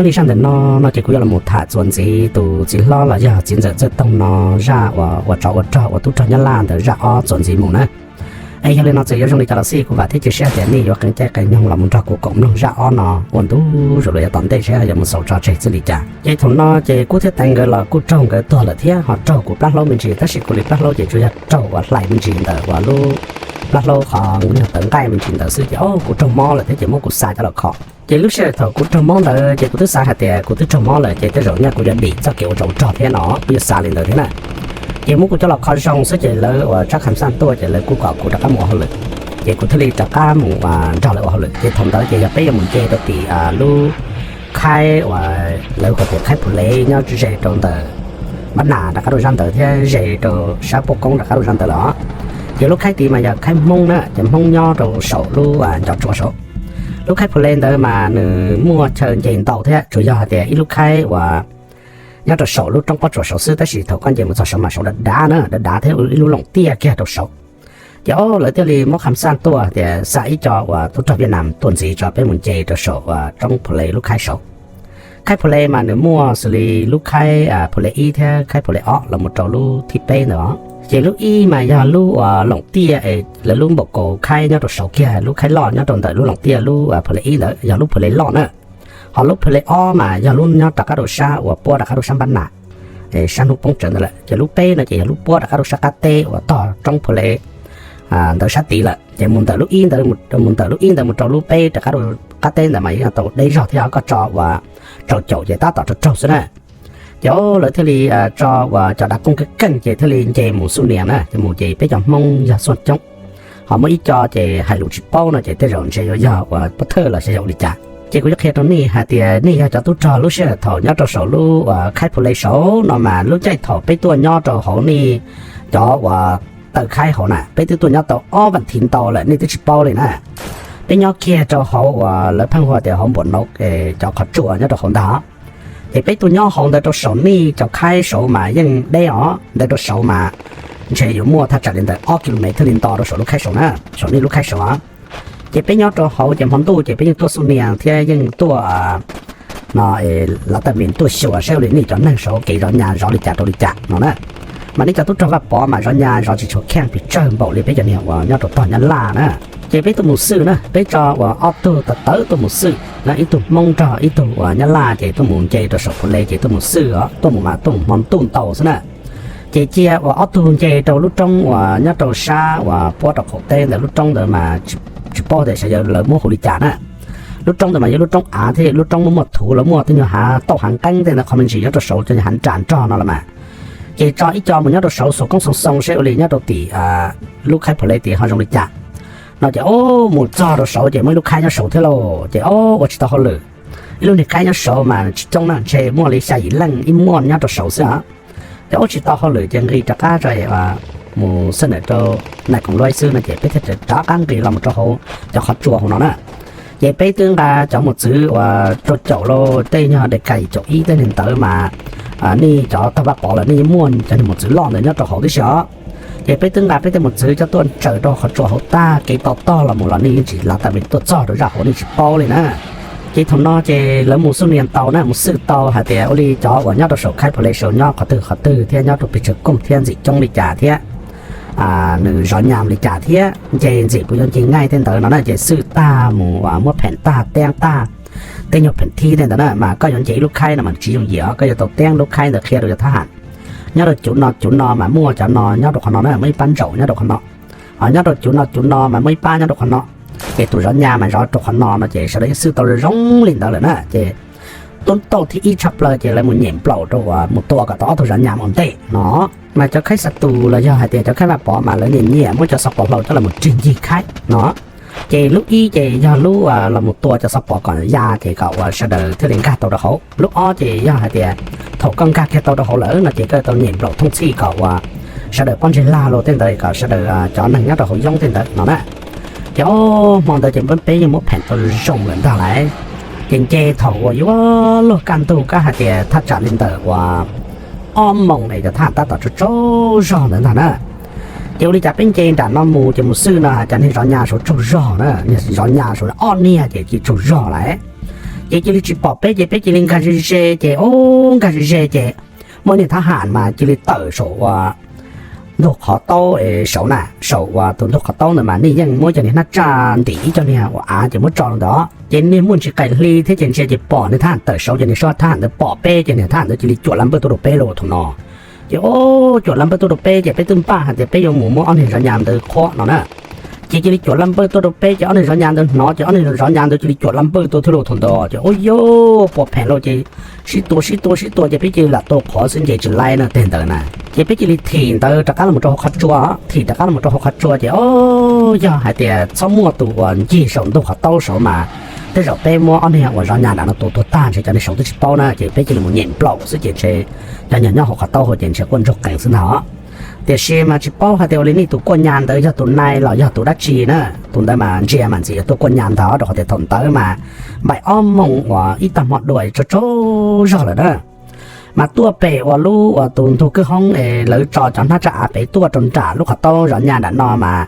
Nyob li zaj ntawm no no ces kuv yuav los mus tham txuas ntxiv tus txiv hlob los yog txiv ntxawm Txawj Toog no zaj uas ua tsov ua rog ua tub rog Nyab Laj ntawm zaj ob txuas ntxiv mus na. Es yog li no txawm yuav zoo li cas los xij kuv vam thiab cia siab tias nej yuav qee caij qee nyoog los mus nrog kuv koom mloog zaj ob no ua ntu zus los yav tom ntej seb yuav mus xaus tso tseg txij li cas. Ces thaum no ces Kub thiab Teev nkawd los kuj raug nkawd tuag lawm thiab ho raug kuv plab hlaub me ntsis, tab sis kuv li plab hlaub ces tsuas yog raug uas hlais me ntsis ntawm uas lub plab hlaub qhov yog tawv nqaij me ntsis ntawd xwb ces o kuv raug mob lawm thiab ces muab kuv xa cov los kho. Ces lub sij hawm thaum kuv raug mob ntawd ces kuv twb xav hais tias kuv twb raug mob lawm ces tej zaum nyaj kuv yuav dim txoj kev ua tsov ua rog thiab no, kuv yuav xav li ntawd thiab na. Ces muab kuv coj los kho zoo xwb ces lawv uas tsab kham xaj tuaj ces lawv kuj kom kuv rov qab mus ua hauj lwm. Ces kuv thiaj li rov qab mus nrog lawv ua hauj lwm. Ces thaum ntawd ces yog peb yuav mus nce rau tim lub khaib uas lawv hu tias khaib Phu Lev nyob ze rau ntawm Npab Nas rov qab rau zaj ntawd thiab ze rau sab Puaj Koob rov qab rau zaj ntawd lawm. Ces lub khaib tid mas yog khaib Hmoob na, ces Hmoob nyob rau saum lub ncov tsua saud. Lub khaib Phu Lev ntawd mas nws muaj chaw nce ntau thiab, tsuas yog hais tias ib lub khaib uas nyob rau saum lub roob pob tsuas saud xwb, tab sis thaum koj nce mus txog saud mas saud dav dav na, dav dav thiab ib lub loom tiaj kiag rau saud. Ces o lawv thiaj li muab kham xaj tuaj tias xa ib co uas tub rog Viaj Nam tuaj ntxiv tso peb mus nce rau saum uas roob Phu Lev lub khaib saud. Khaib Phu Lev mas nws muaj xws li lub khaib Phu Lev ib thiab khaib Phu Lev ob los mus rau lub thib peb ntawd os. Ces lub ib mas yog lub uas loom tiaj es lawv lub npaum kaus khaib nyob rau saud kiag, lub khaib loj nyob rau ntawm lub loom tiaj lub Phu Lev ib ntawd yog lub Phu Lev loj na. Ho lub Phu Lev ob mas yog lub nyob rov qab rau sab uas puab rov qab rau sab Npab Nas, sab hnub poob tsawv ntawd lawm. Ces lub peb no ces yog lub puab rov qab rau sab qab teb uas tog roob Phu Lev ntawd sab tid lawm. Ces mus ntawm lub ib ntawd, mus ntawm lub ib ntawd mus rau lub peb rov qab rau qab teb ntawd mas yeej tau deb zog thiab, koj tso uas rau caum ces tab tom raug raug xwb na. Ces lawv thiaj li tso uas cov dav kooj keej keej ces thiaj li nce mus Xub Nias na. Ces mus ces peb cov Hmoob yog xuaj coob, ho muaj ib co ces hais lus tsis paub no ces tej zaum ntshe yuav yog uas pov thawj los xyov yog ua li cas. Ces kuv yuav qhia rau nej hais tias nej yog cov tub rog lub sij hawm thaum nyob rau saum lub uas khaib Phu Lev saud no mas lub caij thaum peb tuaj nyob rau hauv nej cov uas taw khaib hauv na, peb twb tuaj nyob tau ob vas thiv ntau lawm nej twb tsis paub li na. Peb nyob kiag rau hauv uas lawv pheej hu tias hauv npuam no cov qhov tsua nyob rau hauv ntag. Ces peb tuaj nyob hauv ntawd rau saum nej cov khaib saud mas yeej deb os, ntawd rau saud mas ntshe yuav muaj thaj tsam li ntawm ob kilomev thiaj li nto rau saum lub khaib saud na, saum nej lub khaib saud. Ces peb nyob rau hauv ces hmo ntuj ces peb yeej tuaj Xub Nias thiab yeej tuaj no, lav tas mis tuaj xyuas saib ua li nej cov neeg saud kev zov nyas zov li cas rau li cas no na. Mas nej cov tub rog Vaj Pov mas zov nyas zov tsis tshua kheej pes tsawg npaum li peb cov niag uas nyob rau tog Nyab Laj na. Ces peb tuaj mus xwb na, peb tso uas ob tug tawv tawv tuaj mus xwb na, ib tug Hmoob nrog ib tug uas Nyab Laj ces tuaj mus nce rau saum Phu Lev ces tuaj mus xwb os, tuaj mus mas tuaj mus hmo ntuj ntau xwb na. Ces cia uas ob tug nce rau lub roob uas nyob rau sab uas puab rau qaum teb ntawd, lub roob ntawd mas tsis paub tias xyov yog lawv muab hu li cas na. Lub roob ntawd mas yog lub roob av thiab lub roob muaj muaj thuv, lawv muaj tej nyuag hav tauj hav nqeeb tej ntawd qhov me ntsis nyob rau saud cov hav nras nrog no los mas. Ces tso ib co mus nyob rau saud xuas koob xoo xoo seb ua li nyob rau tim lub khaib Phu Lev tid ho zoo li cas. No ces o, mus txog rau saud ces muaj ib lub khaib nyob saud thiab lauj, ces o, ua tsis tau hauj lwm. Ib lub niag khaib nyob saud mas tsis coob na, ntshe muaj li xya yim leej ib muaj nyob rau saud xwb os. Ces ua tsis tau hauj lwm ces nqis rov qab mus xwb na, rau nais koom luaj xwb no ces peb thiaj rov qab nqis los mus rau hauv cov qhov tsua hauv no na. Ces peb twb nqa cov mos txwv uas rau caum lauj, tej nyuag dej kas caum ib tej niag ntawd mas nej cov tog Vaj Pov lawm nej yeej muaj cov niag mos txwv loj ntawd nyob rau hauv tib si os. Ces peb twb nqa peb tej mos txwv coj tuaj ntsaws rau qhov tsua hauv tag, kev tau tog los mus los nej yeej tsis lav tas li tuaj txog rau zaj hauv nej tsis paub li na. Ces thaum no ces lawv mus xub nias tau na, mus xwb tau hais tias ua li cov uas nyob rau saum khaib Phu Lev saud nyob qhov twg qhov twg thiab nyob rau pes tsawg kooj thiab ntxim coob li cas thiab nws zov nyas li cas thiab nce ntxim puas yuav nce nqaij tej ntawd no na, ces xwb tag mus muab pheem tag teeb tag tej nyuag pheem thib tej ntawd na, mas koj yuav nce ib lub khaib no mas tsis yooj yim os, koj yuav tau teeb lub khaib ntawd qhia rau cov thab ham. Nyob rau cuv no cuv no mas muaj cov no nyob rau qhov no na, muaj ib pab ntsaum nyob rau qhov no. Ho nyob rau cuv no cuv no mas muaj ib pab nyob rau qhov no. Ces tus zov nyas mas zov rau qhov no no ces sawv daws yeej xwb tau zoo li ntawd lawm na. Ces tub tauj thib ib tshaj plaws ces lawv mus nyem nplaum rau uas mus tua kom tau ob tug zov nyas mus ntej no. Mas cov khaib xa tus los yog hais tias cov khaib Vaj Pov mas lawv nyiam nyiam muab cov xov pov hlau coj los mus rig ncig khaib no. Ces lub ib ces yog lub los mus tua cov xov pov kom ya ces kom uas sawv daws thiaj li nkag tau rau hauv. Lub ob ces yog hais tias thaum koj nkag kiag tau rau hauv lawm no ces koj tau nyem nplaum thooj txhij kom uas sawv daws pob ntseg lag los tej ntawd kom sawv daws cov neeg nyob rau hauv yoob tej ntawd no na. Ces o, hmo ntawd ces peb yeej muab pheem tau zoo lawm ntag lauj. Ces nce thaum uas yuav luag kaj ntug kab hais tias thaj tsam li ntawm uas ob moos es cov thab ham tab tom tsaug tsaug zog ntawd ntag na. Ces ua li cas peb nce nram no mus ces mus xwb no cov niag zov nyas saud tsaug zog na, zov nyas saud ob niag ces cia tsaug zog lauj. Ces cia li tsis pom peb ces peb cia li nkag ze ze ces o, nkag ze ze ces muaj niag thab ham mas cia li tawm saum uas ntug qhov taub saud na, saum uas tus ntug qhov taub ntawd mas nej yeej muab cov niag hnab tsaj ntim ib co niag uas av ces muab tso rau ntawd ces niag muaj ntsis qaim hli thiab ces ntsia ces pom niag thab ham tawm saud ces niag thab ham ntawd pom peb ces niag thab ham ntawd cia li cuam laj npawj tuaj rau peb lawm thaum no. Ces o, cuam laj npawj tuaj rau peb ces peb twb npaj hais tias peb yuav mus muab ob niag zov nyas ntawd qhuab no na. Ces cia li cuam laj npawj tuaj rau peb ces ob niag zov nyas ntawd hnov ces ob niag zov nyas ntawd cia li cuam laj npawj tuaj thiab lawm thaum ntawd ces o, yog pom phem lawm ces sib tua sib tua sib tua ces peb cia li lam tua qhuav xwb nce tsis laib na tej ntawd na. Ces peb cia li thim ntawd rov qab los rau hauv qhov tsua, thim rov qab los rau hauv qhov tsua ces o, yog hais tias txhob muaj tus uas ncig saum ntug qhov taub saud mas tej zaum peb muab ob niag uas zov nyas nram no tua tuag tag ntshe cov niag saud twb tsis paub na ces peb cia li mus nyem nplaum xwb ces ntshe cov nyuag nyob hauv qhov taub hauv ces ntshe quaj ntsuag qees xwb ntag. Tiam sis mas tsis paub hais tias ua li nej tus kuaj nyas ntawd yog tus nai los yog tus dab tsi na, tus ntawd mas ntsia mas ntxim yog tuaj kuaj nyas ntag rau qhov tias thaum ntawd mas npaim ob moos uas ib tag hmo dua tsaug tsaug zog lawm na. Mas tuaj pem uas lub uas tus ntug kwj hoob es lawv tso cov hnab tsaj av pem tuaj rau nram lub qhov taub zov nyas nram no mas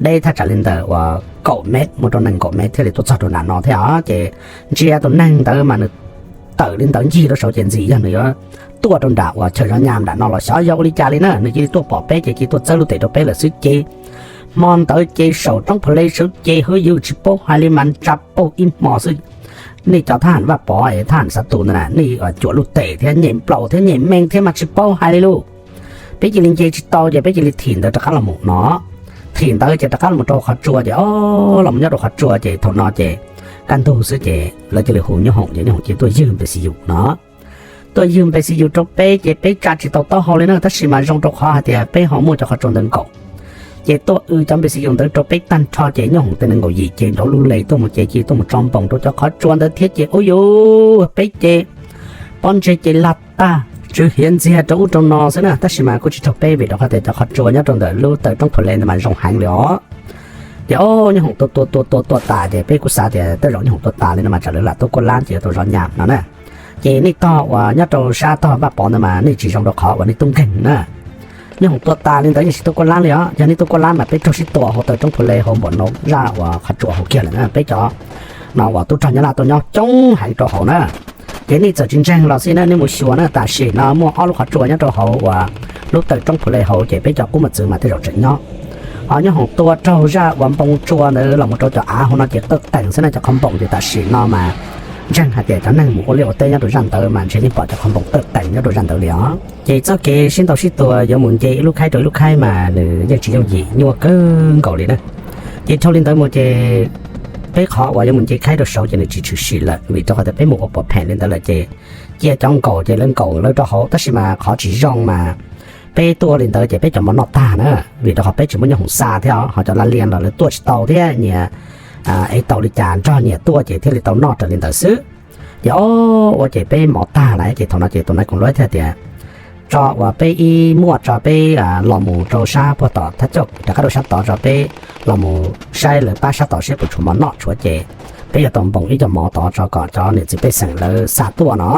deb thaj tsam li ntawm uas kaum mev mus rau nees nkaum mev thiaj li tuaj txog rau nram no thiab os. Ces ntsia tus neeg ntawd mas nws tawm li ntawd ncig rau saud ces ntxim yog nws yuav tuaj rau nram uas chaw zov nyas nram no los xyov yog ua li cas li na, nws cia li tuaj pom peb ces cia li tuaj txawb lub tes rau peb lawm xwb ces hmo ntawd ces saum roob Phu Le sawv ces hwj yus tsis paub hais li mas tsa paug ib hmo xwb. Nej cov thab ham Vaj Pov es thab ham Xav Tus ntawd na, nej cuam lub tes thiab nyem nplaum thiab nyem mees thiab mas tsis paub hais li lauj. Peb cia li nce tsis tau ces peb cia li thim ntawd rov qab los mus no. Thim ntawd ces rov qab los rau qhov tsua ces o, los mus nyob rau qhov tsua ces thaum no ces kaj ntug xwb ces lawv cia li hu Nyob Hoom ces Nyob Hoom cia li tuaj ywg npe xi yus no. Tuaj ywg npe xi yus rau peb ces peb tsa tsis tau taub hau li na tab sis mas zoo rau qhov hais tias peb ho muaj cov qhov tsua ntawd nkaum. Ces tuaj w cov npe xi yus ntawd rau peb tag nrho ces Nyob Hoom tej nees nkaum yim ces nrov lub le tuaj mus ces cia li tuaj mus tso npoos rau cov qhov tsua ntawd thiab ces ub yuv, peb ces pob ntseg ces lag tag tsw hiav ntxiag rau ub rau no xwb na tab sis mas kuj tsis raug peb vim rau qhov tias cov qhov tsua nyob rau ntawm lub taw roob Phu Le ntawd mas zoo heev li os. Ces o, Nyob Hoom tua tua tua tua tua tas ces peb kuj xav tias tej zaum Nyob Hoom tua tas li no mas tsam lawv lam tuaj kuaj lab ces yuav tau zov nyas no na. Ces nej tog uas nyob rau sab tog Vaj Pov ntawd mas nej tsis zoo rau qhov uas nej tub nkeeg na. Nyob Hoom tua tas li ntawd yeej tsis tuaj kuaj lab li os, yog nej tuaj kuaj lab mas peb raug sib tua hauv taw roob Phu Le hauv npaum no zaj uas qhov tsua hauv kiag lawm na, peb cov no uas tub rog Nyab Laj tuaj nyob coob heev rau hauv na. Ces nej txawm tsis ntseeg los xij na, nej mus xyuas na, tam sim no muaj ob lub qhov tsua nyob rau hauv uas lub taw roob Phu Le hauv ces peb cov qub mos txwv mas tej zaum tseem nyob. Ho Nyob Hoom tua raug zaj uas npoo tsua ntawd los mus rau cov av hauv no ces qawj qees xwb na, cov qhov npoos ces tam sim no mas ntseeg hais tias cov neeg mus ua liaj ua teb nyob rau zaj ntawd mas ntshe yeej pom cov qhov npoos qawj qees nyob rau zaj ntawd li os. Ces txoj kev sib ntaus sib tua yuav mus nce ib lub khaib rau ib lub khaib mas nws yeej tsis yooj yim, nyuaj kawg nkaus li na. Ces dhau li ntawd mus ces peb qhov uas yuav mus nce khaib rau saud ces nws tsis tshwm sim lawm vim rau qhov tias peb mus ua pom phem li ntawd lawm ces cia cov nkaum ces lawv nkaum lawv rau hauv tab sis mas qhov tsis zoo mas peb tuaj li ntawd ces peb cov mov noj tag na, vim rau qhov peb tsis muaj Nyob Hoom xa thiab os, ho cov lav lias los lawv tuaj tsis tau thiab nyias ev tau li cas nrog nyias tuaj ces thiaj li tau noj raws li ntawd xwb. Ces o, ua ces peb mov tag lawm ces thaum no ces tus nai koom luab thiaj tias tso uas peb ib muaj tso peb los mus rau sab puag tom thab cauj rov qab rau sab tod tso peb los mus saib lawv pab sab tod seb puas tshuav mov noj, tshuav ces peb yuav tau npoos ib co mov tod tso kom cov niam txiv pej xeem lawv xa tuaj no.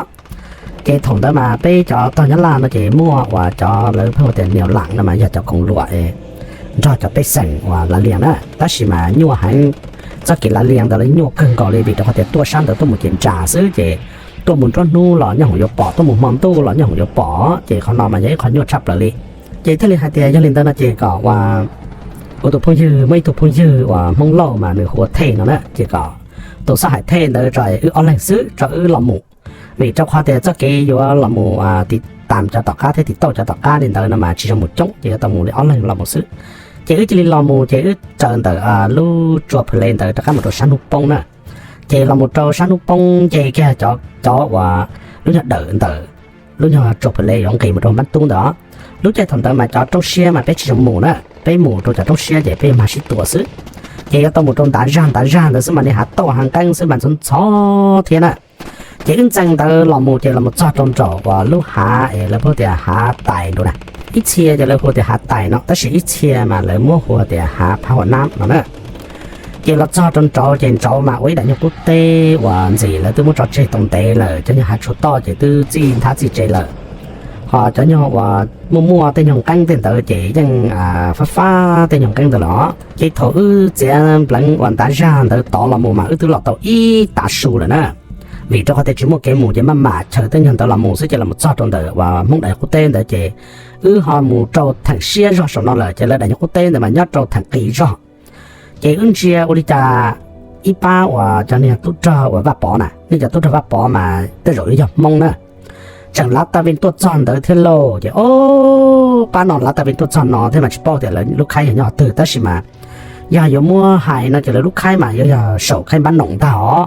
Ces thaum ntawd mas peb cov tog Nyab Laj no ces muaj uas cov lawv pheej hu tias niam lam no mas yog cov koom luam nrog cov pej xeem uas lav lias na, tab sis mas nyuaj heev. Txoj kev lav lias ntawd lawv nyuaj kawg nkaus li vim rau qhov tias tuaj sab ntawd tuaj mus ces ntsa xwb ces tuaj mus nruab hnub los Nyob Hoom yuav pom, tuaj mus hmo ntuj los Nyob Hoom yuav pom, ces qhov no mas yog ib qho nyuaj tshaj plaws li. Ces thiaj li hais tias yog li ntawd no ces kom uas kuv tus phooj ywg, muaj ib tug phooj ywg uas Hmoob Lauj mas nws hu ua Thej no na, ces kom tus xab hais Thej ntawd tso wb ob leeg xwb tso wb los mus, vim rau qhov tias txoj kev yuav los mus tiv tam cov tom qab thiab tiv tauj cov tom qab li ntawd no mas tsis zoo mus coob ces yuav tau mus li ob leeg los mus xwb. Ces wb cia li los mus ces wb raws ntawm lub tsua Phu Le ntawd rov qab mus rau sab hnub poob na. Ces los mus rau sab hnub poob nce kiag cov uas lub nyuag dawm ntawm lub nyuag tsua Phu Le yuav nqis mus rau Npab Tub ntawd. Lub caij thaum ntawd mas cov roob siab mas peb tsis zoo mus na, peb mus rau cov roob siab ces peb yuav mag sib tua xwb. Ces yuav tau mus rau ntav zaj ntav zaj ntawd xwb mas nej hav tauj hav nqeeb xwb mas ntxhov ntxhov thiab na. Ces wb ntxees ntawd los mus ces los mus txog rau nraum uas lub hav es lawv hu tias Hav Tais nraud na. Ib txhia ces lawv hu tias Hav Tais no tab sis ib txhia mas lawv muab hu tias Hav Phab Huam Nab no na. Ces los txog rau nraud ces nraud mas ua ib daim nyuag qub teb uas ntxim lawv twb muab tso tseg tau ntev lawm, cov nyuag hav tshuam toj ces twb txij nthab txij tsev lawm. Ho cov nyuag uas muaj muaj tej nyuag nqeeb tej ntawd ces yeej fab fab tej nyuag nqeeb ntawd los. Ces thaum wb txiav npleev uas ntav zaj ntawd tod los mus mas wb twb los tau ib tav su lawm na. Vim rau qhov tias tsis muaj kev mus ces maj mam chaws tej nyuag ntawd los mus xwb ces los txog rau ntawm uas Hmoob daim qub teb ntawd ces wb ho mus rau theem siab zog saum no lawm ces lawv daim nyuag qub teb ntawd mas nyob rau theem qis zog. Ces wb ntsia ua li cas ib pab uas cov niag tub rog uas Vaj Pov na, nej cov tub rog Vaj Pov mas tej zaum yuav yog Hmoob na, tseem lav tas vij tuaj txog ntawd thiab lauj. Ces o, pab no lav tas vij tuaj txog no thiab mas tsis paub tias lawv lub khaib yog nyob twg tab sis mas yog yuav muab hais no ces lawv lub khaib mas yuav yog saum khaib npab noom ntag os.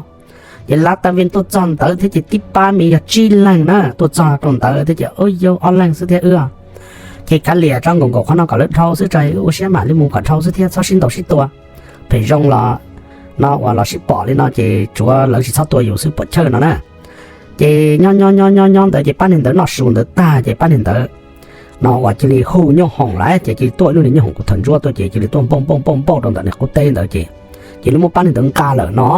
Ces lav tas vij tuaj txog ntawd thiab ces tib pab me yog tsib leeg na tuaj txog rau ntawd thiab ces o, yog ob leeg xwb thiab wb. Ces kav liam tso nkaum nkaum qhov no kom lawv dhau xwb tso wb ua siab mam li mus kom dhau xwb thiab txhob sib ntaus sib tua. Phem zoo los no uas los sib pom li no ces tsuav lawv tsis txhob tua yus xwb puas chawj no na. Ces nyob nyob nyob nyob nyob ntawd ces pab niag ntawd noj su ntawd tag ces pab niag ntawd no uas cia li hu nyoob hoom lawm ces cia li tuaj ib lub niag nyoob hoom kuv thawm ntsuab tuaj ces cia li tuaj npauj npauj npauj npauj rau ntawm niag qub teb ntawd ces cia li muab pab niag ntawd nqa lawm no.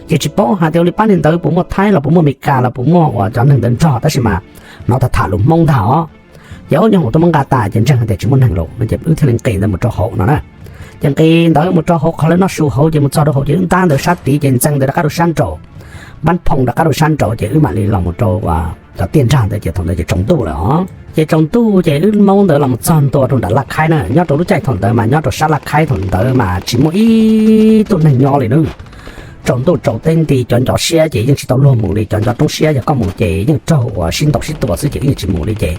Ces tsis paub hais tias ua li pab niag ntawd puas muaj Thaib los puas muaj Amelikas los puas muaj uas cov neeg ntawd nrog tab sis mas hnov tham tham lus Hmoob ntag os. Ces ob nyoob hoom tuaj muab nqa tas ces ntseeg hais tias tsis muaj neeg lawm no ces wb thiaj li nqis ntawd mus rau hauv no na. Ces nqis ntawd mus rau hauv qhov lawv noj su hauv ces mus txog rau hauv ces wb ntab ntawd sab tid ces ntxeev ntawd rov qab rau sab nraud, npab phoom rov qab rau sab nraud ces wb mam li los mus rau uas cov tiaj nrag ntawd ces thaum ntawd ces tsaus ntuj lawm os. Ces tsaus ntuj ces wb Hmoob ntawd los mus txog ntua rau nram laj khaib na, nyob rau lub caij thaum ntawd mas nyob rau sab laj khaib thaum ntawd mas tsis muaj ib tug neeg nyob li na. Tsaus ntuj tsaus teb nti cov ncov siab ces yeej tsis tau luag mus li, cov ncov roob siab yog koj mus ces yeej raug uas sib ntaus sib tua xwb ces wb yeej tsis mus li ces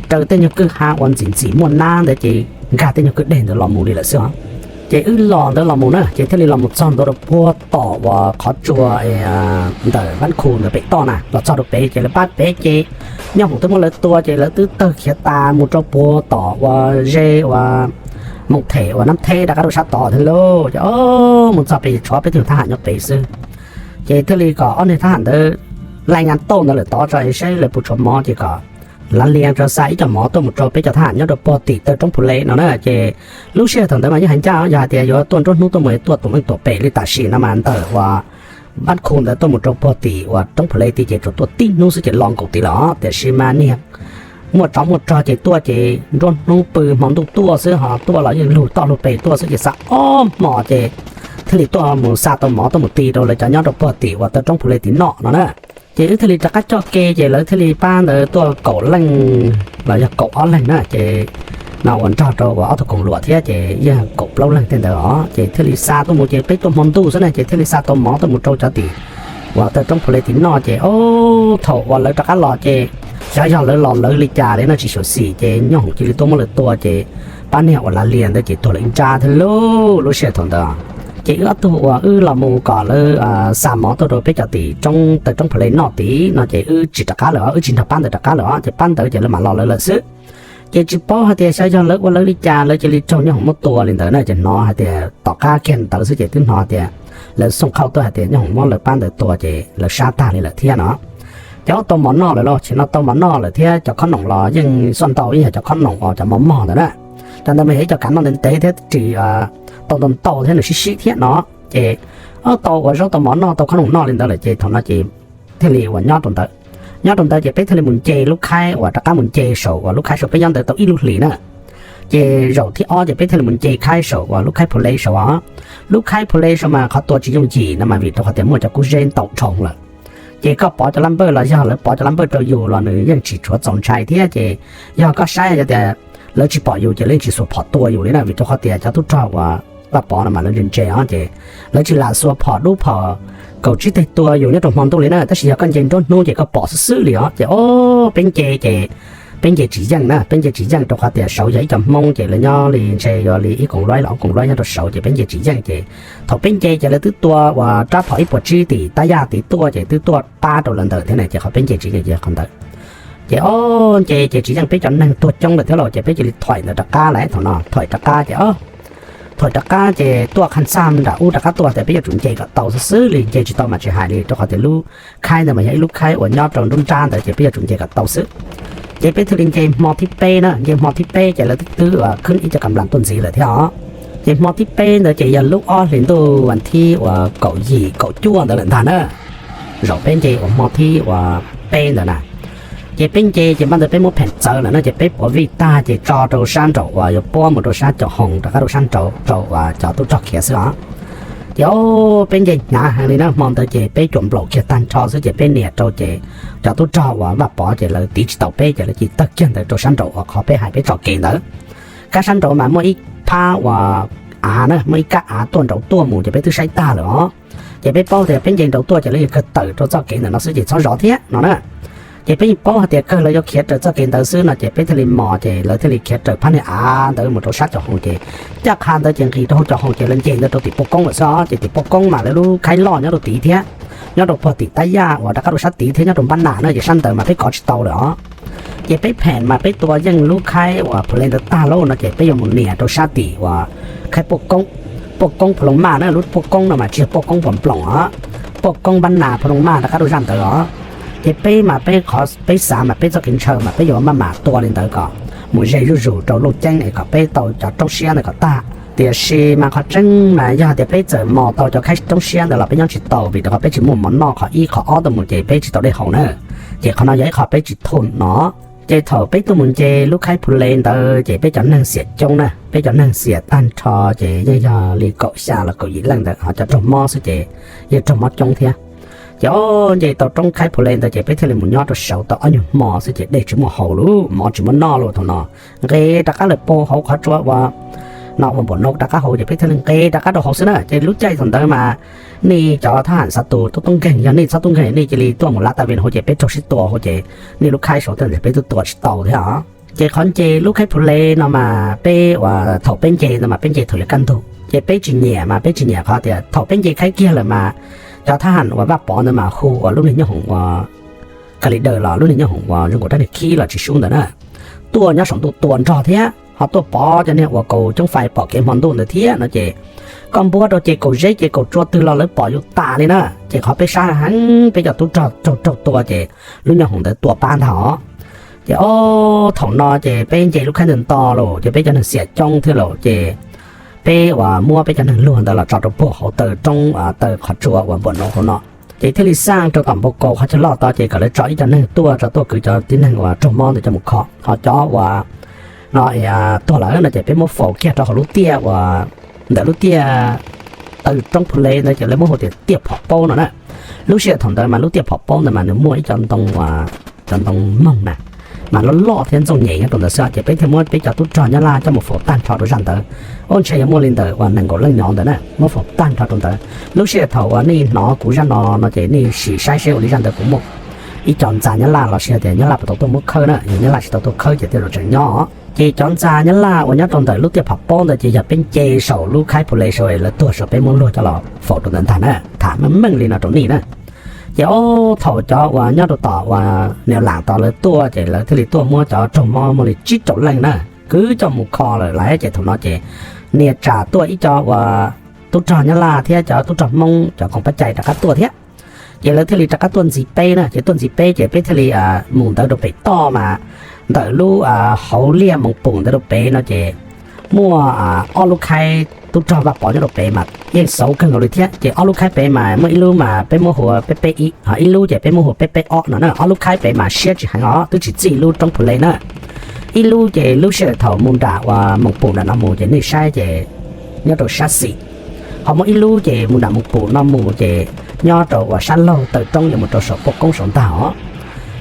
raws tej nyuag kwj ha uas ntxim ntxim muaj nab ntawd ces nkag tej nyuag kwj deg ntawd los mus li lawm xwb os. Ces wb los ntawd los mus na ces thiaj li los mus txog ntua rau puag tom uas qhov tsua ntawm Vab Khu ntawd pem toj na, los txog rau pem ces lawv pab pem ces nyoob hoom twb muab lawv tua ces lawv twb tawg khiav tas mus rau puag tom uas ze uas Moos Them uas Nab Theb rov qab rau sab tod thiab lauj. Ces o, mus txog pem tshuav peb tug thab ham nyob pem xwb. Ces thiaj li kom ob niag thab ham ntawd laij nqa tauj ntawd lawm tod tso saib lawv puas tshuav mov ces kom lav lias rau xa ib co mov tuaj mus rau peb cov thab ham nyob rau puag tim taw roob Phu Le no na. Ces lub sij hawm thaum ntawd mas yeej hais ncaj yog hais tias yuav tuaj nruab hnub tuaj mus tuaj tus leej tuam pem li tam sim no mas ntawm uas Vab Khu ntawd tuaj mus rau puag tim uas roob Phu Le tid ces tsuas tuaj tib hnub xwb ces los nkaus tid lawm os. Tiam sis mas niag muaj tsov muaj rog ces tuaj ces nruab hnub pw hmo ntuj tuaj xwb ho tuaj los yeej lug toj lug pes tuaj xwb ces xa ob hmo ces thiaj li tuaj mus xa tau mov tuaj mus ti rau lawv cov nyob rau puag tim uas taw roob Phu Le tim noj no na. Ces wb thiaj li rov qab coj ke ces lawv thiaj li pab ntawd tuaj kaum leej los yog kaum ob leeg na ces no uas nrog rau uas ob tug koom luam thiab ces yeej kaum plaub leeg tej ntawd os. Ces thiaj li xa tuaj mus ces peb tuaj hmo ntuj xwb na ces thiaj li xa tau mov tuaj mus rau cov tim uas taw roob Phu Le tim noj ces o, thaum uas lawv rov qab los ces xyov yog lawv los lawv li cas li no tsis xyuam xim ces nyoob hoom cia li tuaj muab lawv tua ces pab niag uas lav lias ntawd ces tuag lawm ib nrab thiab lauj. Lub sij hawm thaum ntawd ces wb ob tug uas wb los mus kom lawv xa mov tuaj rau peb cov tim roob taw roob Phu Le noj tid no ces wb tsis rov qab lawm os, wb tsis nrog pab ntawd rov qab lawm os ces pab ntawd ces lawv mam los lawv lawm xwb. Ces tsis paub hais tias xyov yog lawv ua lawv li cas lawv cia li raug nyoob hoom muab tua li ntawd na ces hnov hais tias tom qab kiag ntawd xwb ces twb hnov hais tias lawv xooj khauj tuaj hais tias nyoob hoom muab lawv pab ntawd tua ces lawv sab tag li lawm thiab no. Ces ob tau mov noj lawm los tsis no tau mov noj lawm thiab cov khob noom los yeej xuaj ntau ib yog cov khob noom uas cov mov mog ntawd na. Cov ntawd mas yog ib co kav noj ntev ntev thiab ris tau ntau ntau thiab nws sib sib thiab no. Ces ob tau ua zaub tau mov noj tau khob noom noj li ntawd lawm ces thaum no ces thiaj li uas nyob rau ntawd. Nyob rau ntawd ces peb thiaj li mus nce lub khaib uas rov qab mus nce saum uas lub khaib saum peb nyob ntawd tau ib lub hlis na. Ces zaum thib ob ces peb thiaj li mus nce khaib saum uas lub khaib Phu Le saum os. Lub khaib Phu Le saum mas qhov tua tsis yooj yim no mas vim rau qhov tias muaj cov kub zeb ntaus dhau lawm. Ces koj pov cov lab npawj los yog lawv pov cov lab npawj rau yus los nws yeej tsis tshua txaus ntshai thiab ces yog koj saib yog tias lawv tsis pom yus ces lawv yeej tsis xuas phom tua yus li na vim rau qhov tias cov tub rog uas Vaj Pov no mas lawv ntse ntse os ces lawv tsis lam xuas phom dub phom kaum tsib teg tua yus nyob rau hmo ntuj li na tab sis yog koj nce nruab hnub ces koj pom xwb xwb li os. Ces o, peb nce ces peb nce tsis yeej na, peb nce tsis yeej rau qhov tias saud yog ib co Hmoob ces lawv nyob li ntshe yuav li ib koom luaib los ob koom luaib nyob rau saud ces peb nce tsis yeej ces thaum peb nce ces lawv twb tua uas rab phom ib puas tsib tim tab yaj tid tuaj ces twb tuaj pab rau lawv ntawd thiab na ces qhov peb nce tsis yeej ces qhov ntawd. Ces o, nce ces tsis yeej peb cov neeg tuag coob lawm thiab los ces peb cia li thuam ntawd rov qab lawm thaum no thuam rov qab ces o, thuam rov qab ces tuaj qha xaj nram ub rov qab tuaj tias peb yuav tsum nce kom tau xwb xwb li nce tsis tau mas tsis hais li rau qhov tias lub khaib ntawd mas yog ib lub khaib uas nyob rau nruab nrab ntawd ces peb yuav tsum nce kom tau xwb. Ces peb thiaj li nce hmo thib peb na, nce hmo thib peb ces lawv twb khwb ib co kam nplas tuaj ntxiv lawm thiab os. Ces hmo thib peb ntawd ces yog lub ob hlis ntuj vas thib uas kaum yim kaum cuaj ntawd lawm ntag na. Zaum peb nce uas hmo thib uas peb ntawd na, ces peb nce ces npaj ntawd peb muab pheem txawv lawm no ces peb puav vij tag ces tso rau sab nraum uas yuav puab mus rau sab cov hoos rov qab rau sab nraud rau uas cov tub rog khiav xwb os. Ces ob peb nce hnyav heev li na, hmo ntawd ces peb cuam nplaum kiag tag nrho xwb ces peb nias rau ces cov tub rog uas Vaj Pov ces lawv tiv tsis tau peb ces lawv cia li tawg kiag ntawd rau sab nraum uas qhov peb hais peb tso kev ntawd. Kab sab nraud mas muaj ib phab uas av na, muaj ib kab av tuaj nraud tuaj mus ces peb twb saib tag lawm os. Ces peb paub tias peb nce nraud tuaj ces lawv yuav kawg tawm rau txoj kev ntawm no xwb ces txhob zov thiab no na. Ces peb yeej paub hais tias kawg lawv yuav khiav raws txoj kev ntawd xwb no ces peb thiaj li mos ces lawv thiaj li khiav raws phab niag av ntawd mus rau sab cov hau ces caj qha ntawd ces nqis rau hauv cov hau ces lawv nce ntawd rau tim Poj Koob lawm xwb os. Ces tim Poj Koob mas lawv lub khaib loj nyob rau tid thiab, nyob rau puag tim Tab Yaj uas rov qab rau sab tid thiab nyob rau Npab Nas na, ces sab ntawd mas peb kov tsis tau lawm os. Ces peb phem mas peb tua yeej lub khaib uas Phu Le ntawd tag lauj no ces peb yuav mus nias rau sab tim uas khaib Poj Koob, Poj Koob Phu Loo Maj na, lub Poj Koob no mas tsis yog Poj Koob Pos Nploos os, Poj Koob Npab Nas Phu Loo Maj rov qab rau zaj ntawd os. Ces peb mas peb qhov peb xav mas peb txoj kev ntshaw mas peb yuav maj mam tua li ntawd kom mus ze zuj zus rau Looj Ceeb es kom peb tau cov roob siab ntawd kom tag. Tiam sis mas qhov tseeb mas yog tias peb txawm mos tau cov khaib roob siab ntawd los peb nyob tsis tau vim rau qhov peb tsis muaj mov noj qhov ib, qhov ob tuaj mus ces peb tsis tau dej haus na. Ces qhov no yog ib qho peb tsis thum no. Ces thaum peb tuaj mus nce lub khaib Phu Le ntawd ces peb cov neeg xiam coob na, peb cov neeg xiam tag nrho ces yeej yog li kaum xya los kaum yim leej ntawd, ho cov raug mob xwb ces yeej raug mob coob thiab. Ces ob nce tau roob khaib Phu Le ntawd ces peb thiaj li mus nyob rau saud tau ob nyuag hmo xwb ces dej tsis muaj haus lauj, mov tsis muaj noj lauj thaum no. Nqis rov qab lawm puag hauv qhov tsua uas no uas npaum no rov qab hauv ces peb thiaj li nqis rov qab rau hauv xwb na. Ces lub caij thaum ntawd mas nej cov thab ham xav tus tub tub nkeeg, yog nej txhob tub nkeeg nej cia li tuaj mus lab tas vim hauv ces peb raug sib tua hauv ces nej lub khaib saud thiab peb twb tua tsis tau thiab os. Ces qhov nce lub khaib Phu Le no mas peb uas thaum peb nce ntawd mas peb nce thaum yuav kaj ntug ces peb tsis nyiam mas peb tsis nyiam qhov tias thaum peb nce khaib kiag lawm mas cov thab ham uas Vaj Pov ntawd mas hu uas lub niag nyooj hoom uas Ka Li Daws los lub niag nyooj hoom uas zoo nkaus rab niag khib los tsis sub ntawd na, tuaj nyob saum ntuj tua nrog thiab ho tuaj pov cov niag uas kaus coob fais pom kev hmo ntuj ntawd thiab no ces koj npuab rau ces kaus zeb ces kaus tsua twg los lawv pom yus tas li na. Ces qhov peb sab heev peb cov tub rog raug raug tua ces lub nyooj hoom ntawd tua pab ntag os. Ces ob thaum no ces peb nce lub khaib ntawd nto lawm ces peb cov neeg xiam coob thiab lawm ces peb uas muab peb cov neeg luag ntawd los tso rau puag hauv taw roob taw qhov tsua uas npaum no hauv no. Ces thiaj li xaj rau tom npoo kaus qhov chaw loj tod ces kom lawv tso ib co neeg tuaj tso tuaj kwv cov tib neeg uas raug mob ntawd coj mus kho, ho cov uas no tuag lawm no ces peb muab faus kiag rau hauv lub tiaj uas ntawm lub tiaj taw roob Phu Le ntawd ces lawv muab hu tias tiaj phom paub no na. Lub sij hawm thaum ntawd mas lub tiaj phom paub ntawd mas nws muaj ib co ntoo, cov ntoo moog na, mas loj loj thiab ntxooj nyem nyob rau ntawd xwb ces peb thiaj muab peb cov tub rog Nyab Laj coj mus faus tag nrho rau zaj ntawd. Ub, ntshe yuav muaj li ntawm uas nees nkaum leej nyob ntawd na, muab faus tag nrho rau ntawd. Lub sij hawm thaum uas nej hnov kuv zaj no no ces nej sim saib seb ua li zaj ntawd puas muaj ib co ntxa Nyab Laj los sis tias Nyab Laj puas tau tuaj muab khawb na, yog Nyab Laj tsis tau tuaj khawb ces tej zaum tseem nyob. Ces cov ntxa Nyab Laj uas nyob rau ntawm lub tiaj phom paub ntawd ces yog peb nce saum lub khaib Phu Le saud lawv tuag saum peb muab luag coj los faus rau ntawd ntag na, tham meej meej li no rau nej na. Ces ob thaum cov uas nyob rau tom uas Niam Lam tod lawv tuaj ces lawv thiaj li tuaj muab cov raug mob muaj li tsib rau leej na, kwv coj mus kho lawm lauj. Ces thaum no ces nias tsam tuaj ib co uas tub rog Nyab Laj thiab cov tub rog Hmoob cov koom pab cai rov qab tuaj thiab. Ces lawv thiaj li rov qab tuaj ntxiv peb na, ces tuaj ntxiv peb ces peb thiaj li mus ntawd rau pem toj mas ntawm lub hauv liaj Moos Pum ntawd rau pem no ces muaj ob lub khaib tub rog Vaj Pov nyob rau pem mas yeej xauv kawg nkaus li thiab. Ces ob lub khaib pem mas muaj ib lub mas peb muab hu ua peb peb ib, ho ib lub ces peb muab hu ua peb peb ob no na. Ob lub khaib pem mas siab tsis heev os, twb tsis txij lub roob Phu Le na. Ib lub ces lub sij hawm thaum mus nram uas Moos Pum nram no mus ces nej saib ces nyob rau sab xis, ho muaj ib lub ces mus nram Moos Pum no mus ces nyob rau uas sab laug taw roob yuav mus rau saum Poj Koob saud ntag os.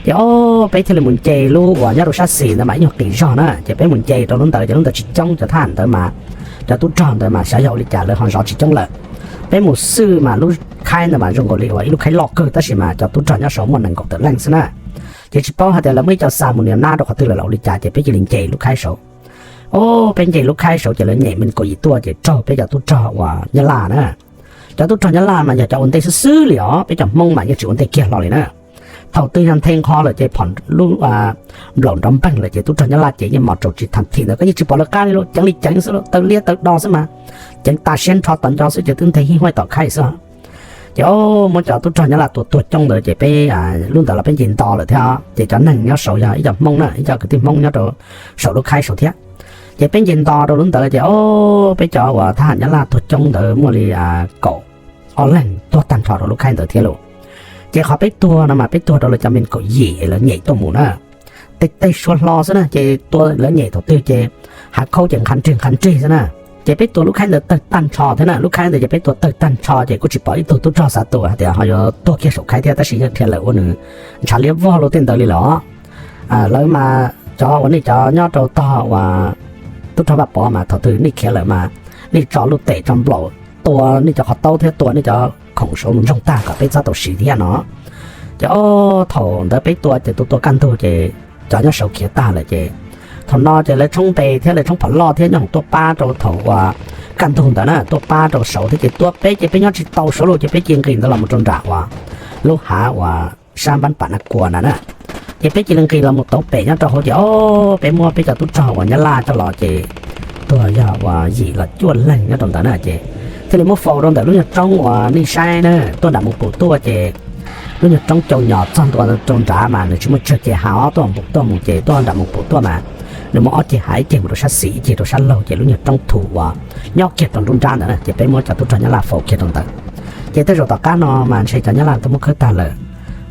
Ces ob peb thiaj li mus nce lub uas nyob rau sab xis ntawd mas ib nyuag qis zog na, ces peb mus nce rau lub ntawd ces lub ntawd tsis coob, cov thab ham ntawd mas cov tub rog ntawd mas xyov yog ua li cas lawv ho zov tsis coob lawm. Peb mus xwb mas lub khaib ntawd mas zoo nkaus li uas ib lub khaib loj kawg tab sis mas cov tub rog nyob saud muaj nees nkaum tawm leej xwb na. Ces tsis paub hais tias lawv muaj ib co xa mus nias nab rau qhov twg lawm los ua li cas ces peb cia li nce lub khaib saud. Ob peb nce lub khaib saud ces lawv nyem me kaum yim tuaj ces raug peb cov tub rog uas Nyab Laj na. Cov tub rog Nyab Laj mas yog cov ua ntej xwb xwb li os, peb cov Hmoob mas yeej tsis ua ntej kiag hlo li na. Thaum twg yog nthe nqho lawm ces phom lub nplaum nrov npeeg lawm ces tub rog Nyab Laj ces yeej mos raus tsis tham thim ntawd, koj yeej tsis pom lawv qab li lauj, ceev li ceev xwb lauj, taw liab taw do xwb mas ceev tas siab nrho tom nco xwb ces twb nthe hib huaij tom khaib xwb. Ces muab cov tub rog Nyab Laj tua tuag coob ntawd ces peb lub ntawd los peb nce nto lawm thiab, ces cov neeg nyob saud yog ib co Hmoob na, ib co kwv tij Hmoob nyob rau saum lub khaib saud thiab. Ces peb nce nto rau lub ntawd ces ob peb cov uas thab ham Nyab Laj tuag coob ntawd muaj li kaum ob leeg tuag tag nrho rau lub khaib ntawd thiab lauj. Ces qhov peb tuag no mas peb tuag rau lawv cov me kaum yim es lawv nyem tuaj mus na. Tej tej suab hlo xwb na, ces tua lawv nyem thaum twg ces hav khaub ces nqha nrig nqha nrig xwb na. Ces peb tua lub khaib ntawd tawg tag nrho thiab na, lub khaib ntawd ces peb tua tawg tag nrho ces kuj tsis pom ib tug tub rog xav tua hais tias ho yuav tuag kiag saum khaib thiab, tab sis yeej dhia lawm ua nws ntshav liab vog luj tej ntawd li los. Lawv mas cov uas nej cov nyob rau tog uas tub rog Vaj Pov mas thaum twg nej khiav lawm mas nej tso lub tes tso nplaum tua nej cov qhov taub thiab tua nej cov khoom saud mus ntsoog tag kom peb txhob tau siv thiab no. Ces ob thaum ntawd peb tua ces tus tua kaj ntug ces cov nyob saud khiav tag lawm ces thaum no ces lawv tshoob npe thiab lawv tshoob phom loj thiab nyob hoom tuaj pab rau thaum uas kaj ntug ntawd na, tuaj pab rau saud thiab ces tua peb ces peb nyob tsis tau saud lawm ces peb cia nqis ntawd los mus rau nram uas lub hav uas sab npab pam na kua na na. Ces peb cia li nqis los mus tauv pem nyob rau hauv ces o, peb muab peb cov tub rog uas Nyab Laj coj los ces tuag yog uas yim los cuaj leeg nyob rau ntawd na ces thiaj li muab faus rau ntawm lub nyuag roob uas nej saib na, tuaj nram mus pum tuaj ces lub nyuag roob cau nyos txog ntua rau nrad mas nws tsis muaj tsawg ceg hav os, tuaj nram mus pum tuaj ces tuaj nram mus pum tuaj mas nws muaj ob ceg hav, ib ceg mus rau sab xis ib ceg rau sab laug ces lub nyuag roob thu uas nyob kiag rau nruab nrab ntawd na ces peb muab cov tub rog Nyab Laj faus kiag rau ntawd. Ces tej zaum tom qab no mas ntshe cov Nyab Laj twb muab khawb tag lawm,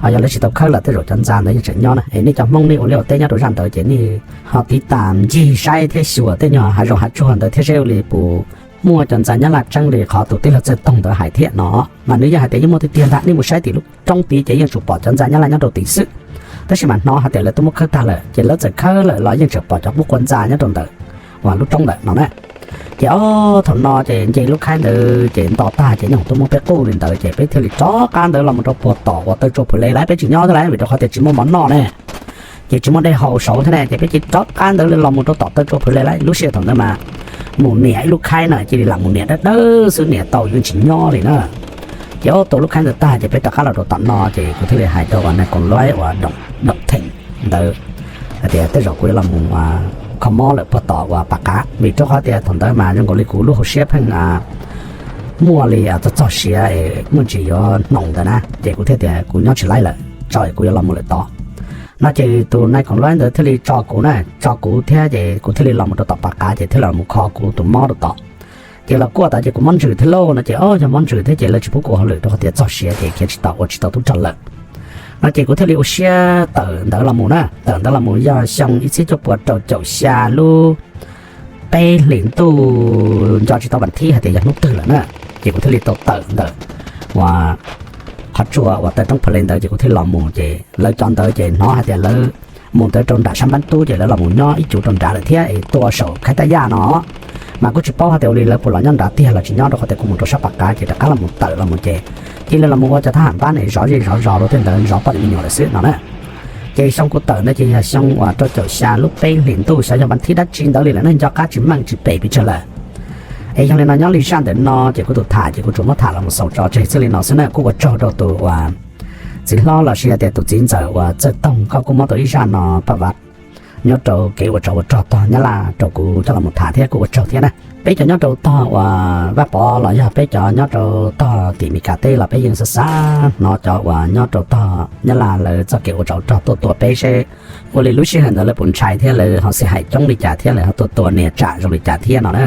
ho yog lawv tsis tau khawb lawm tej zaum cov ntxa ntawd yeej tseem nyob na. Es nej cov Hmoob nej ua liaj ua teb nyob rau zaj ntawd ces nej ho tiv tas ncig saib thiab xyuas tej nyuag hav zoov hav tsuag ntawd thiab seb ua li puas muaj cov ntxa Nyab Laj tseeb li qhov tus tij laug Txawj Toog ntawd hais thiab no. Mas nws yeej hais tias yeej muaj tiag tiag ntag, nej mus saib tim lub roob tid ces yeej tsuas pom cov ntxa Nyab Laj nyob rau tid xwb. Tab sis mas hnov hais tias lawv twb muab khawb tag lawm ces lawv txawm khawb lawm los yeej tseem pom cov qub qua ntxa nyob rau ntawm uas lub roob ntawm no na. Ces o, thaum no ces nce lub khaib ntawd ces nto tag ces nyob hoom tuaj muab peb quj li ntawd ces peb thiaj li rov qab ntawd los mus rau puag tom uas taw tsua Phum Le lawm, peb tsis nyob thiab lawm vim rau qhov tias tsis muaj mov noj ne, ces tsis muaj dej haus saud thiab ne, ces peb cia li rov qab ntawd los mus rau tom taw tsua Phum Le lawm. Lub sij hawm thaum ntawd mas mus niam ib lub khaib na cia li lam mus niam dawb dawb xwb, niam tau yeej tsis nyob li na. Ces o, tua lub khaib ntawd tag ces peb rov qab los rau tom no ces kuv thiaj li hais rau uas nais koom luaib uas Doom Theem ntawd hais tias tej zaum kuv yuav los mus kho mob lawm puag tom uas Pas Qav, vim rau qhov tias thaum ntawd mas zoo nkaus li kuv lub hauv siab pheej muaj li txog txog siav es muaj ntsis yuav hnoos ntawd na, ces kuv thiaj tias kuv nyob tsis laib lawm, tso kuv yuav los mus lawm tod no. Ces tus nais koom luaib ntawd thiaj li tso kuv na, tso kuv thiab ces kuv thiaj li los mus rau tom Pas Qav ces thiaj los mus kho kuv tus mob rau tod. Ces los kuaj tod ces kuv mob ntsws thiab lauj no ces o, yog mob ntsws thiab ces lawv tsis pub kuv ua hauj lwm rau qhov tias txog siav ces khiav tsis tau ua tsis tau tub rog lawm no ces kuv thiaj li ua siab tawm ntawd los mus na. Tawm ntawd los mus yog xyoo ib txhiab cuaj puas rau caum xya lub peb hlis ntuj nco tsis tau vas thib hais tias yog hnub twg lawm na, ces kuv thiaj li tau tawm ntawm uas qhov tsua uas taw roob Phum Le ntawd ces kuv thiaj los mus ces lawv cov ntawd ces hnov hais tias lawv mus ntawd rau nram sab Npab Tub ces lawv los mus nyob ib cuv rau nrad lawm thiab es tua saum Khaib Tab Yaj no. Mas kuj tsis paub hais tias ua li lawv puas los nyob nrad tiag los tsis nyob rau qhov tias kuv mus rau sab Pas Qav ces rov qab los mus tawm los mus ces cia li los mus ua cov thab ham npab ne zov zej zov zos rau tej ntawd zov poj niam me nyuam lawm xwb no na. Ces xyoo kuv tawm ntawd ces yog xyoo uas rau caum xya lub peb hlis ntuj xyov yog vas thib dab tsi ntawd li lawm ne, nco qab tsis meej tsis pem pes tsawg lawm. Es yog li no nyob li zaj ntawm no ces kuv tus tham ces kuv tsuas muab tham los mus xaus tso tseg txij li no xwb na. Kuj ua tsaug rau tus uas txiv hlob los sis yog tias tus txiv ntxawm uas Txawj Toog, koj kuj muab tau ib zaj no paj vav nyob rau kev ua tsov ua rog tog Nyab Laj rau kuv coj los mus tham thiab kuj ua tsaug thiab na. Peb cov nyob rau tog uas Vaj Pov los yog peb cov nyob rau tog tim Mes Kas teb los peb yeej xav xav hnov cov uas nyob rau tog Nyab Laj lawv txoj kev ua tsov ua rog tuaj tua peb seb ua li lub sij hawm ntawd lawv puas ntshai thiab lawv ho xij hais coob li cas thiab lawv ho tuaj tua niag tsam zoo li cas thiab no na.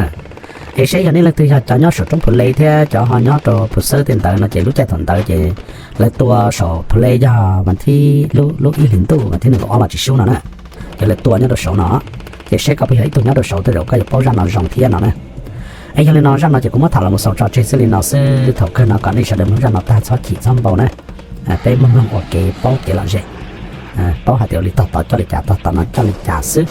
Es seb yog nej leej twg yog cov nyob saum roob Phum Le thiab cov ho nyob rau Phum Xawb tej ntawd no ces lub caij thaum ntawd ces lawv tua saum Phum Le yog vas thib lub ib hlis ntuj vas thib nees nkaum ob los tsis sub no na. Ces lawv tua nyob rau saud no, ces seb koj puas yog ib tug nyob rau saud tej zaum koj yuav paub zaj no zoo thiab no na. Es yog li no zaj no ces kuv muab tham los mus xaus tso tseg txij li no xwb, thaum kawg no kom nej sawv daws mloog zaj no tag txhob chim txhob npau na. Peb mloog mloog ua kev paub kev lom zem, paub hais tias ua li tog tod coj li cas tog tod no coj li cas xwb.